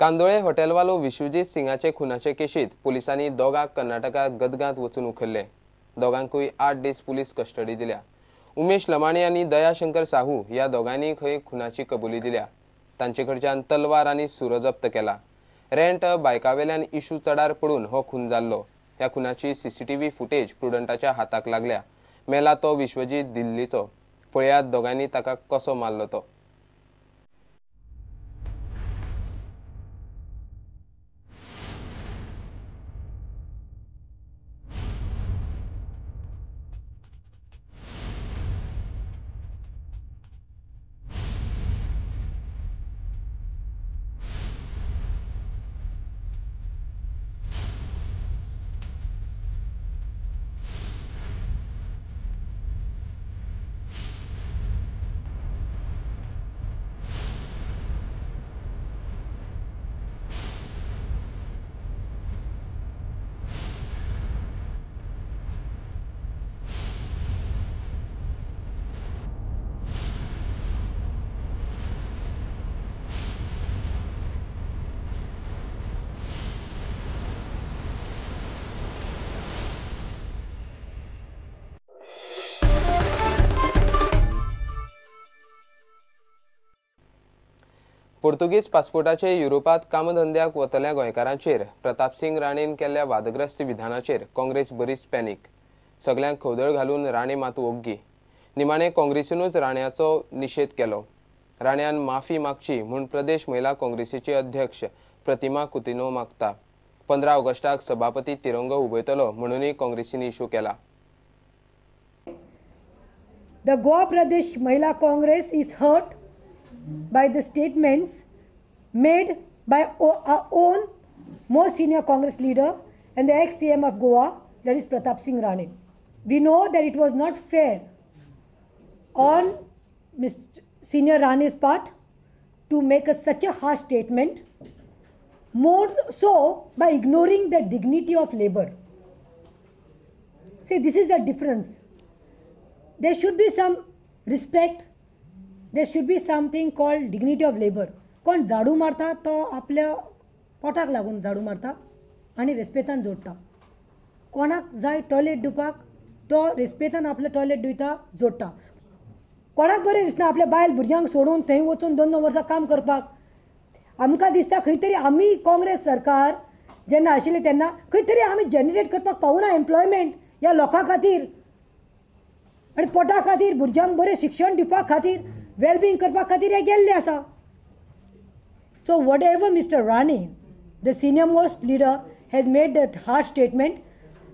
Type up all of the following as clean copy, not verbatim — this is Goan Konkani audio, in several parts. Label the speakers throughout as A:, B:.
A: कांदोळे हॉटेलवालो विश्वजीत सिंगाचे खुनाचे केशीत पुलिसांनी दोगांक कर्नाटका गदगांत वचून उखल्ले. दोगांकूय 8 दीस पुलीस कस्टडी दिल्या. उमेश लमाणी आनी दयाशंकर साहू ह्या दोगांनी खंय खुनाची कबुली दिल्या. तांचे कडच्यान तलवार आनी सुरो जप्त केला. रेंट बायकावेल्यान इशू चडार पडून हो खून जाल्लो. ह्या खुनाची सीसीटीव्ही फुटेज प्रुडंटाच्या हाताक लागल्या. मेला तो विश्वजीत दिल्लीचो. पळयात दोगांनी ताका कसो मारलो तो. पोर्तुगीज पासपोर्टाचे युरोपात कामधंद्याक वतल्या गोंयकारांचेर प्रतापसिंग राणेन केल्ल्या वादग्रस्त विधानाचेर काँग्रेस बरीच पॅनीक. सगल्यांक खवदळ घालून राणे मात ओग्गी. निमाणे काँग्रेसीनूच राण्याचो निशेध केलो. राण्यान माफी मागची म्हूण प्रदेश महिला काँग्रेसीचे अध्यक्ष प्रतिमा कुतिनो मागता. 15 ऑगस्टाक सभापती तिरंगो उबयतलो म्हणूनय काँग्रेसीन इशू केला.
B: The Goa Pradesh Mahila Congress is hurt by the statements made by our own most senior Congress leader and the ex-CM of Goa, that is Pratap Singh Rane. We know that it was not fair on Mr. Senior Rane's part to make such a harsh statement, more so by ignoring the dignity of labor. See, this is the difference. There should be some respect. There should be something called dignity of labor. कोण झाडू मारता तो आपल्या पोटाक लागून झाडू मारता आनी रेस्पेतान जोडटा. कोणाक जाय टॉयलेट धुवपाक तो रेस्पेतान आपलें टॉयलेट धुयता, जोडटा. कोणाक बरें दिसना आपल्या बायल भुरग्यांक सोडून थंय वचून 2-2 वर्सां काम करपाक. आमकां दिसता खंय तरी आमी काँग्रेस सरकार जेन्ना आशिल्लें तेन्ना खंय तरी आमी जनरेट करपाक पावना एम्प्लॉयमेंट ह्या लोकां खातीर आनी पोटा खातीर, भुरग्यांक बरें शिक्षण दिवपा खातीर, वेलबींग करपा खातीर हे गेल्ले आसा. So whatever mister Rane, the senior most leader, has made that harsh statement,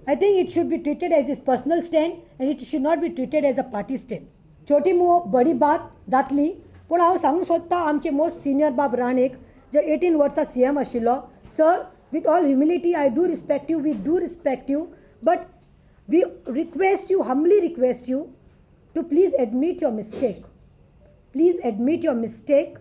B: I think it should be treated as his personal stand and it should not be treated as a party stand. छोटी मुंह बडी बात जातली, पूण हांव सांगूंक सोदता आमचे मोस्ट सिनियर बाब राणेक, जे 18 वर्सां सीएम आशिल्लो, sir, with all humility I do respect you, we do respect you, but we request you, humbly request you to please admit your mistake. Please admit your mistake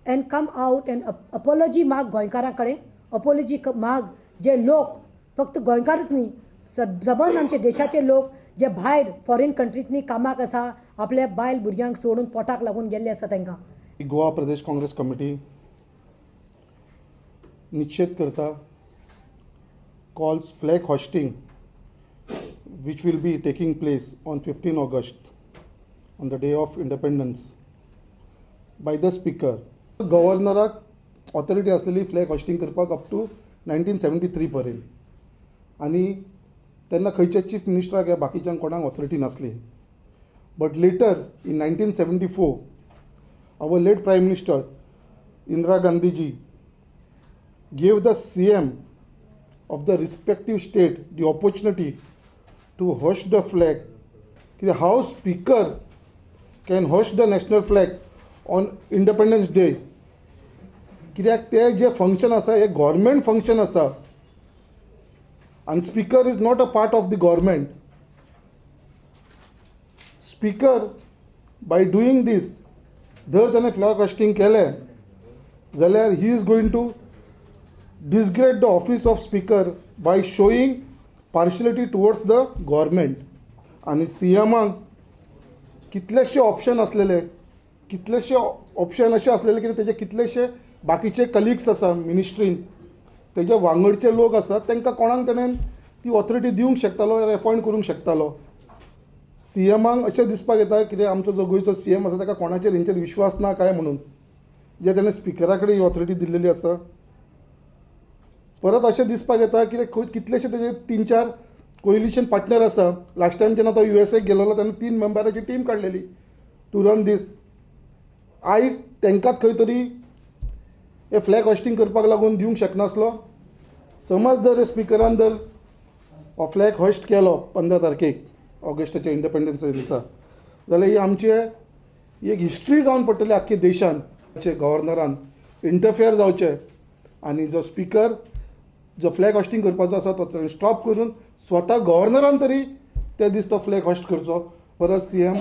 B: and come out and apology माग गोंयकारां कडेन, apology माग जे लोक फक्त गोंयकारच न्ही, सबंद आमचे देशाचे लोक जे भायर फॉरेन कंट्रींतनी कामाक आसा, आपल्या बायल भुरग्यांक सोडून पोटाक लागून गेल्ले आसा तांकां.
C: गोवा प्रदेश काँग्रेस कमिटी निषेध करता calls flag hoisting which will be taking place on 15 August on the day of independence by the speaker. गव्हर्नराक authority आसलेली फ्लॅग हॉस्टिंग करपाक अप टू 1973 पर्यंत, आनी तेन्ना खंयच्या चीफ मिनिस्टराक या बाकीच्यांक कोणाक ऑथॉरिटी नासली. But later in 1974 our late prime minister Indira Gandhiji gave the CM of the respective state the opportunity to hoist the flag. How speaker can hoist the national flag on Independence Day? कित्याक ते जे फंक्शन आसा हे गव्हर्मेंट फंक्शन आसा आनी speaker is not a part of the government. Speaker by doing this, जर ताणें फ्लॅग हॉस्टिंग केलें जाल्यार he is going to disgrace the office of speaker by showing partiality towards the government. आनी सी एमाक कितलेशे ऑप्शन आसलेले, कितलेशे ऑप्शन अशे आसलेले की तेजे कितलेशे बाकीचे कलिग्स आसा मिनिस्ट्रीन तेजे वांगडचे लोक आसात तांकां कोणाक तेणें ती ऑथॉरिटी दिवंक शकतालो, एपॉयंट करूंक शकतालो. सी एमाक अशें दिसपाक येता कितें आमचो जो गोंयचो सी एम आसा ताका कोणाचेर हेंचेर विश्वास ना काय म्हणून, जे तेणें स्पिकरा कडेन ही ऑथॉरिटी दिल्लेली आसा. परत अशें दिसपाक येता कितें कितलेशे तेजे 3-4 कोइलिशन पार्टनर आसा. लास्ट टायम जेन्ना तो USA गेलेलो तेन्ना 3 मेंबराची टीम काडलेली टू रन दीस. आयज तांकांच खंय तरी हे फ्लॅग हॉस्टिंग करपाक लागून दिवंक शकनासलो. समज जर स्पिकरान जर हो फ्लॅग हॉस्ट केलो 15 तारखेक ऑगस्टाच्या इंडिपेंडन्स दिसा जाल्यार ही आमची एक हिस्ट्री जावन पडटली आख्खे देशान. गव्हर्नरान इंटरफेयर जावचें आनी जो स्पिकर जो फ्लॅग हॉस्टिंग करपाचो आसा तो स्टॉप करून स्वता गव्हर्नरान तरी ते दीस तो फ्लॅग हॉस्ट करचो. परत सी एम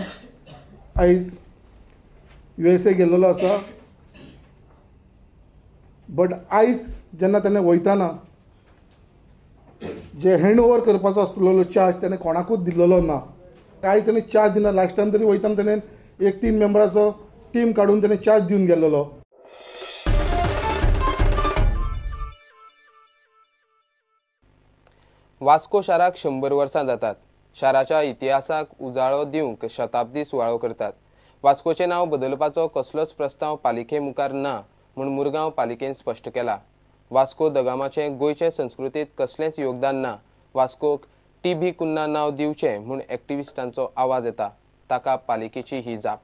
C: आयज USA गेल्लो आसा, बट आयज जेन्ना तेणें वयताना जे हँड ओवर करपाचो आसलेलो चार्ज तेणें कोणाकूच दिल्लो ना. आयज तेणें चार्ज दिना. लास्ट टायम तरी वयताना तेणें एक 3 मेंबराचो टीम काडून तेणें चार्ज दिवन गेल्लो.
A: वास्को शाराक 100 वर्सां जातात. शाराच्या इतिहासाक उजाळो दिवंक शताब्दी सुवाळो करतात. वास्कोचें नांव बदलपाचो कसलोच प्रस्ताव पालिके मुखार ना म्हूण मुरगांव पालिकेन स्पश्ट केला. वास्को दगामाचें गोंयचे संस्कृतींत कसलेंच योगदान ना. वास्कोक टीबी कुन्हा नांव दिवचें म्हूण एक्टिविस्टांचो आवाज येता, ताका पालिकेची ही जाप.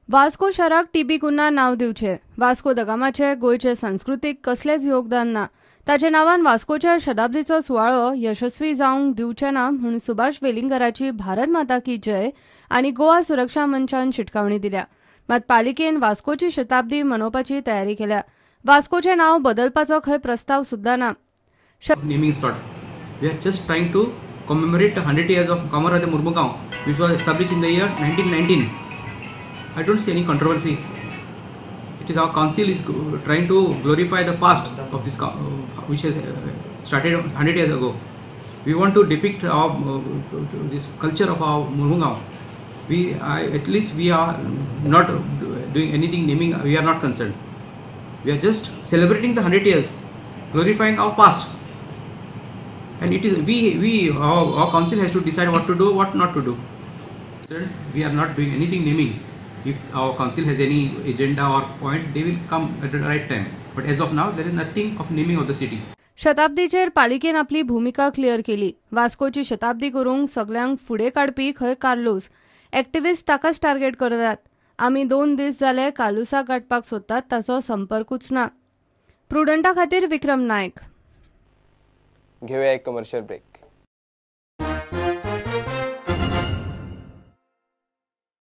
D: वास्को शाराक टीबी कुन्हा नांव दिवचें. वास्को दगामाचें गोंयचे संस्कृतीक कसलेंच योगदान ना. ताच्या नांवान वास्कोच्या शताब्दीचो सुवाळो यशस्वी जावंक दिवचे ना म्हूण सुभाष वेलिंगकराची भारत माता की जय आनी गोवा सुरक्षा मंचान शिटकावणी दिल्या. मात पालिकेन वास्कोची शताब्दी मनोवपाची तयारी केल्या. वास्कोचें नांव बदलपाचो खंय प्रस्ताव सुद्दां ना.
E: Naming sort. We are just trying to commemorate 100 years of Kamarade Mormugao, which was established in the year 1919. I don't see any controversy. It is our council is trying to glorify the past of this, which has started 100 years ago. We want to depict our this culture of our Mormugao. At least we are not doing anything naming. We are not concerned. We are just celebrating the 100 years, glorifying our past. And it is our council has to decide what to do, what not to do. We are not doing anything naming. If our council has any agenda or point, they will come at the right time. But as of now, there is nothing of naming of the city.
D: शताब्दीचेर पालिकेन आपली भूमिका क्लियर केली. वास्कोची शताब्दी करूंक सगल्यांक फुडें काडपी खंय कार्लूस. एक्टिविस्ट ताकाच टार्गेट करतात. आमी 2 दीस जाले कार्लूसाक गाठपाक सोदतात, ताचो संपर्कूच ना. प्रुडंटा खातीर विक्रम नायक.
A: घेऊया एक कमर्शियल ब्रेक.